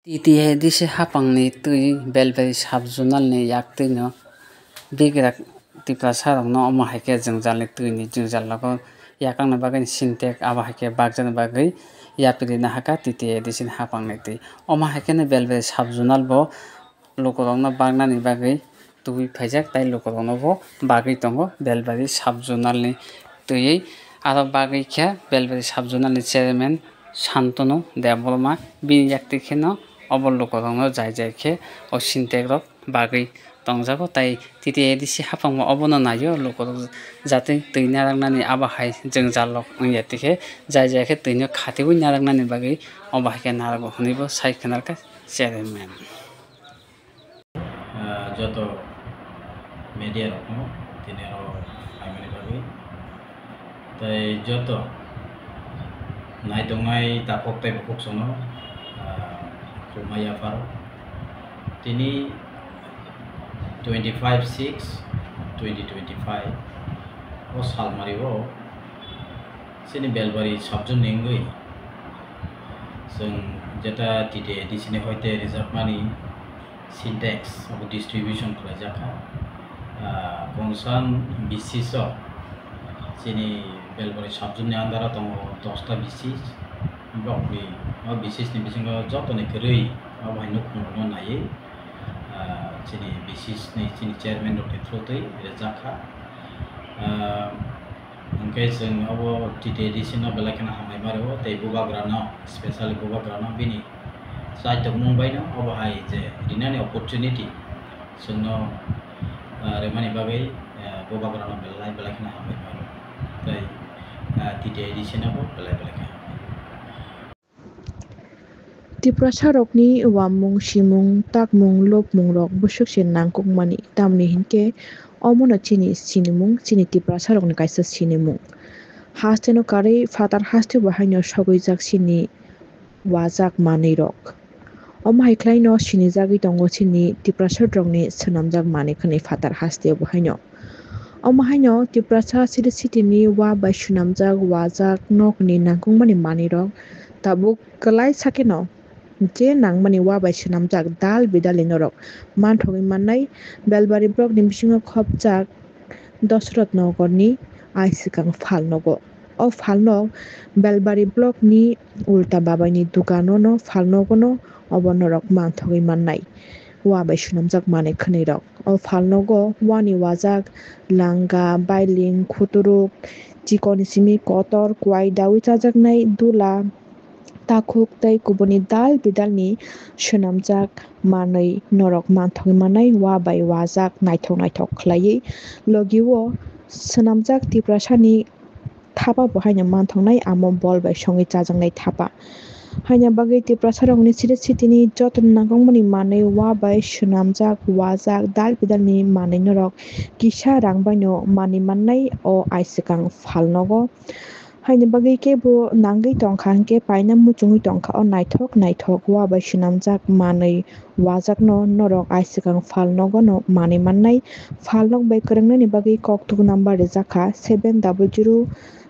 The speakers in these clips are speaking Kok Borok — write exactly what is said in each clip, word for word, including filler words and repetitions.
T T A D C hapangni twi Belbari sub-zonalni yaktwino bigrak Tiprasarokno omo hai khe jwngjalni twini jwngjal nogo yakangna bagwi sintex abo hai khe bakjakna bagwi yapri rina hakha T T A D C ni hapangni twi. Omo hai kheno Belbari sub-zonal bo lukurokno baknani bagwi tubui phaijak, tai lukurokno bo bagwi tongo Belbari sub-zonalni twiwi. Aro bagwi khe Belbari sub-zonalni chairman Santanu Debbarma bini yakti kheno obo lukurokno jai jai khe o sintex rok bagwi tongjago, tai T T A D C hapangma obono naio lukurok jatwi twi naraknani abo hai jwngjal rok wngya, tikhe jai jai khe twino khatiui naraknani bagwi obo hai khe narago hwnwibo sai khwnarkha chairman. Ah, joto media rokno tini oro phaimani bagwi, tei joto naitongnai takhuk tei bukhuk sono, ah, khulumma yapharo. Tini twenty five six twenty twenty five o salmari o chini Belbari sub-zone ni wngwi chwng jeta T T A D C ni hoite rijak mani sintex abo distribution khlaijak kha. Ah, concern B C S o chini Belbari sub-zone ni under o tongo dosta B C S, bokni o B C S ni bisingo jotoni kwrwi abo hai nukhung rokno naiwi, ah, chini B C S ni chini chairman rokni through twi rijak kha. Ah, Hwnkhe chwng obo T T A D C no belai kheno hambai ma rwo, tei bubagrano, specially bubagrano bini chaitokmung baino obo hai je rinani opportunity chwngno, ah, remani bagwi, ah, bubagrano belai belai kheno hambai ma rwo. Tei, ah, T T A D C no bo belai belai khe hambai. Tiprasarokni uamung, simung, takmung, lobmungrok bwswk se nangkukmani, tamni hinkhe omono chini sinimung, chini Tiprasarokni kaisa sinimung. Hasteno karwi phatar hasteo bo haino sogwijak chini uajak manwirok. Omo hai khlaino sinijagwi tongo chini Tiprasarokni swnamjak manwi khwnwi phatar hasteo bo haino. Omo haino Tiprasa city city ni wa bai swnamjak uajak nokni nangkukmani manwirok tabuk kwlai sakheno je nangmani wa bai swnamjak dal bidal ni norok manthogwi mannai. Belbari block ni bisingo khopjak Dosrot Nogor ni aisikang phalnogo. O phalnog Belbari block ni Ulta Babai ni dukano no phalnogo no obo norok manthogwi mannai. Wa bai swnamjak manwi khwnwi rok. O phalnogo wani uajak langa, bailing, khuturuk, chikon simi kotor, kuai daui chajaknai dula, takhuk tei kubuni dal bidalni swnamjak manwi norok manthogwi mannai, wa bai uajak naithok naithok khlaiwi. Logi o swnamjak Tiprasani thapa bo haino manthoknai, amo bol bai songwi chajaknai thapa. Haina bagwi Tiprasarokni city city ni joto nangkukmani manwi wa bai swnamjak uajak dal bidalni manwi norok kisa rang baino manwi mannai o aisikang phalnogo. Haini bagwi kebo nangwi tongkha hinkhe paina muchungwi tongkha o naithok naithok wa bai swnamjak manwi uajakno norok aisikang phalnogo no manwi mannai. Phalnok bai kwrwngnani bagwi kokthuk number rijak kha seven double zero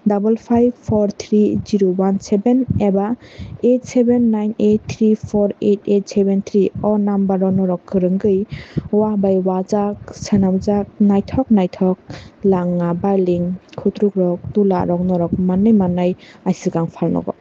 double five four three zero one seven eba eight seven nine eight three four eight eight seven three. O number o norok kwrwngwi wa bai uajak swnamjak naithok naithok langa, bailing, khutrukrok, tularok norok mannai mannai aisikang phalnogo.